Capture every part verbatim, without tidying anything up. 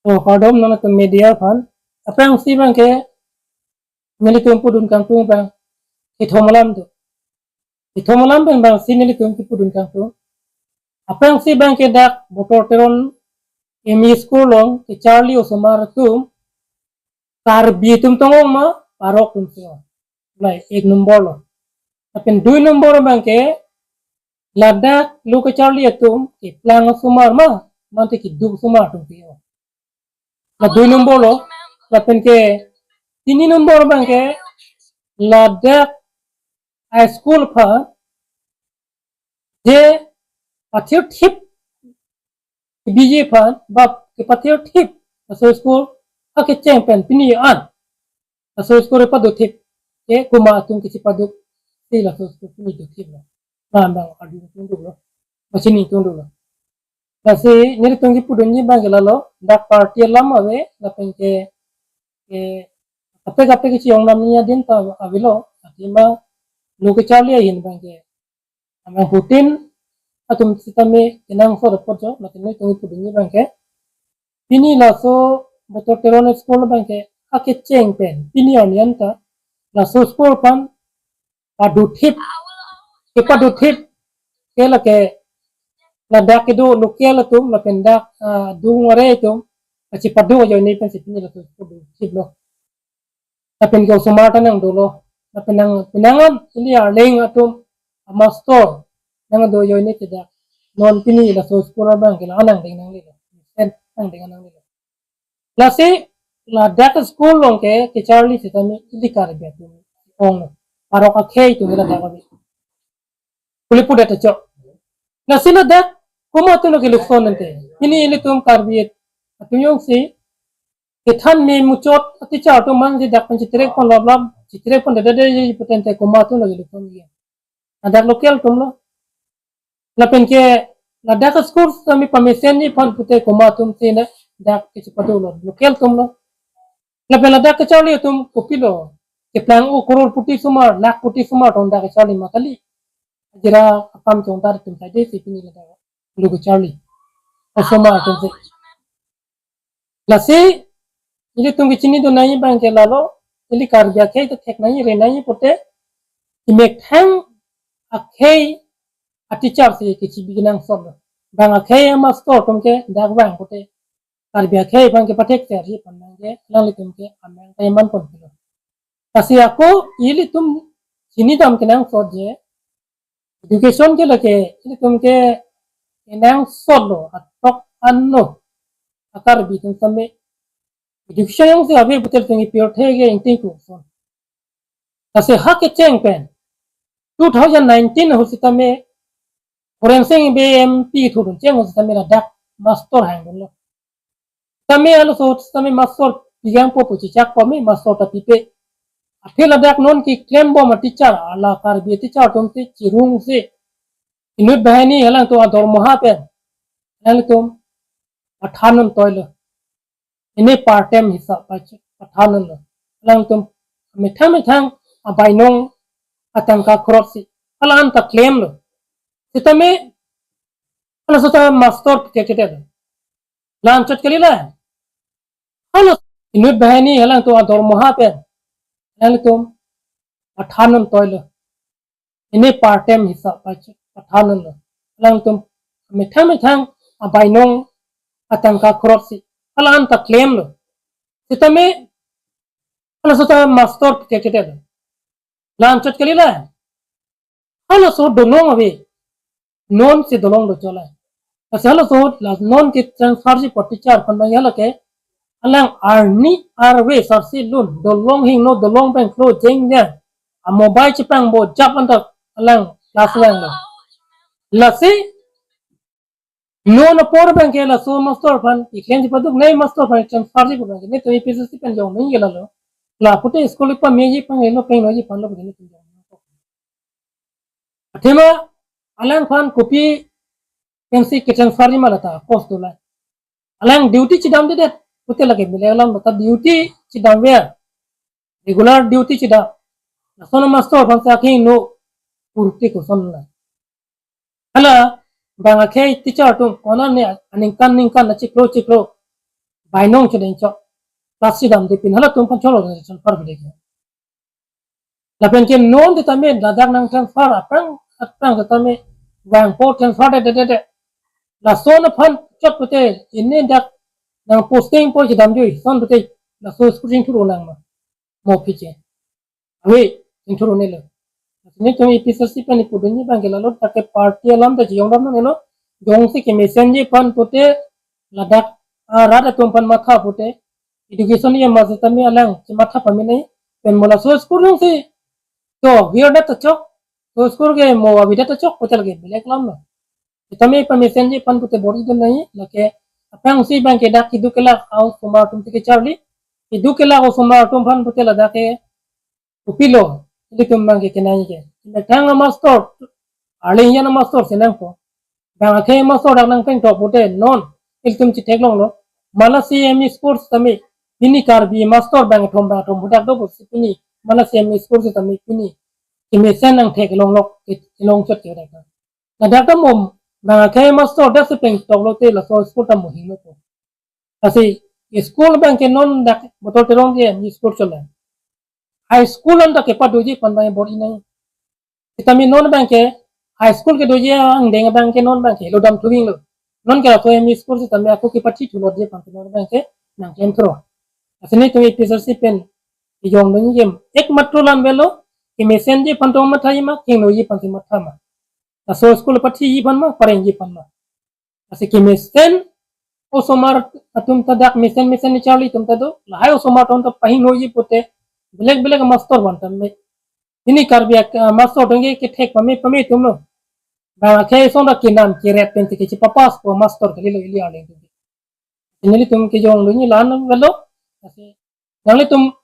Oh, kardom nangtum media aphan. Aphrangsi abangke nelitum pudun kangtung abang kethom alam do. Kethom alam abang, abangsi nelitum kepudun kangtung. Aphrangsi abangke dak Botor Teron M E School along kecharli osomar atum Karbi atum tong-ong ma, Parok atum si ong. Lai ek nombor lo. Lapen dui nombor abangke ladak lo kecharli atum keplang osomar ma, mate keduk osomar atum si ong. La dui nombor lo. Lapen ke tini nombor abangke ladak high school aphan je pathir thip, B J aphan ba kepathir thip laso school akecheng pen pini an laso school padothip, ke komat atum kachepado si laso school pini dothip lo. Abang arju tungduk lo, pachini tungduk lo. Lasi nelitum kepudunji abangke lalo, dak party alam ave, lapen ke, ke kaprek kaprek kachejong nam ni adin ta avelo, athema lo kecharli ahin abangke amang putin atum sitame kenangsot apot jo, lapen nelitum kepudunji abangke pini laso Botor Teron School abangke akecheng pen pini arni an ta laso school aphan padothip, kepadothip, ke lake ladak kedo local atum lapen dak, ah, adung are atum kachepado ajoine pensi pini laso school padothip lo. Lapen ke osomar ta nangdolo. Lapen nang, penang an ili arleng atum amastor nangdo ajoine ke dak non pini laso school abangke la anang deng nanglelo. Sen nang deng nanglelo. Lasi ladak school along ke kecharli sitame ili Karbi atum ong lo. Parok akhei atum ladak ave. Pule pudet acho. Lasi ladak komat atum lo kelukson ante. Pini ilitum Karbi atum jongsi kethan me muchot a-teacher atum man si dak pen chetrek pon lap lap, chetrek pon dada dada ji pute ante komat atum lo kelukson ji. Ladak local atum lo. Lapen ke ladak school sitame pamesenji aphan pute komat atum si na dak kachepado lo, local atum lo. Lapen ladak kecharli atum kopilo, keplang o crorepati osomar, lakhpati osomar tong dak kecharli ma kali. Hajira akam chongdar atum saide si pini ladak lo kecharli osomar atum si. Lasi ilitum kechinidun nangji abangke lalo, ili Karbi akhei ta thek nangji, re nangji pute, kemethang akhei a-teacher si kechibi kenangsot lo. Bang akhei amastor atum ke dak vang pute Karbi akhei aphan kepathek serji aphan abangke alanglitum ke amang ta eman pon pilo. Lasi ako ilitum chinidam kenangsot je education ke lake ilitum ke kenangsot lo, atok anlo, a-Karbi atum sitame education jongsi ave pute ilitum ke pirthe ke ingting kuson. Lasi ha kecheng pen two thousand nineteen ahut sitame Horensing Bey M P thudun cheng ahut sitame ladak mastor hangdunlo. Sitame halaso ahut sitame mastor pigang po pu chechak po me mastor ta pipe. Aphi ladak non keklem bom a-teacher, ala Karbi teacher atum si chirung si inut banghini alangtum adormoha pen alangtum pathan un toilo. Ini part time hisap pa pathan unlo. Alangtum methang methang abainong atangka crore si hala-an ta klemlo. Sitame halaso ta mastor piket kedet lo. La-anchot kali la. Hala inut banghini alangtum adormoha pen alangtum pathan un toilo. Ini part time hisap pa pathan unlo. Alangtum methang methang abainong atangka crore si hala-an ta klemlo. Sitame halaso ta mastor piket kedet lo. La-anchot kali la. Halaso dolong ave. Non si dolong do cholai. Lasi halaso ahut la non ketransfer ji po teacher aphan abang hala ke alang arni arve sarsi lun, dolong hingno, dolong bengklo jengjang, a-mobile chepangbo jap anta alang class vanglo. Lasi non apor abangke laso mastor aphan ikhen chepaduk nai, mastor aphan transfer ji pu abangke netum A P S C pen jong nangji lalo. La pute school pameji pangelo pengnoji aphan lo pute netum jong. Athema alangphan kopi pensi ketransfer ji ma lata post do la. Alang duty chedamdedet pute lake mile alam ta duty chedamver. Regular duty chedam. Lason a-mastor aphan si akhei no purti koson la. Hala bang akhei teacher atum konane aningkan ningkan achiklo chiklo Bainong chodeng chok. Class si damde pin halatum aphan cholo transfer bidek. Lapen ke non tame ladak nang transfer aphrang aphrang tame vangpo transfer de de de de. Lason aphan chot pute ini dak nang posting po kedam jui son pute laso school chingthur nang ma. Mo piche. Awi, chingthur nelo. Netum A P H L C pen ipudunji abang ke lalo dak ke party alam ta chiyong dam nelo. Jongsi kemesenji aphan pute ladak arat atum aphan matha pute education ya masih tame alang si matha pamine pen mo laso school nang si. To, here dat chok. To school ke mo awi dat chok hotel ke belek lam lo. Tame pamesenji aphan pute bor-i dun nai, lake aphrang si abang ke dak keduk kelak a-osomar atum si kecharli. Keduk kelak a-osomar atum aphan pute ladak ke upilo, ilitum abang ke kenai ke. Dak thang a-master, arleng yan a-master si nangpo. Bang akhei master dak nang pengthok pute non, ilitum chetheklonglo. Malasi M E school tame, pini Karbi master bangkethom bangkethom hadak do pusi pini, Malasi M E school tame pini kemesen nang theklonglok, kelong chot ke dak. Ladak ta mo, bang akhei master dak si pengthok lote laso school ta mo hinglo po. Lasi school abang ke non dak Botol Terong ke M E school chole. High school an ta kepadoji aphan abang bor-i nai. Sitame non abang ke high school kedoji angdeng abang ke non abang ke lo dam thuving lo. Non ke laso M E school sitame ako kepathi thulotji aphan ke non abang ke nang klem thuro. Lasi netum A P H L C pen ijong dun jem ekmatro lam avelo, kemesenji aphan tong matha ma, kengnoji aphan si matha ma. Laso school pathiji aphan ma, parengji aphan ma. Lasi kemesen osomar atum ta dak mesen mesen ni charli atum ta do, lahai osomar atum ta pahingnoji pute belek belek master van tame. Ini Karbi ak-, ah, master atum ke kethek pame pame atum lo. Bang akhei song dak kenam keret pen si kechepapas po master kalilo ili arleng atum. Nelitum kejong dunji la-an avelo. Lasi nanglitum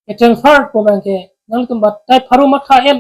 ke transfer po abang ke nanglitum batai pharo matha el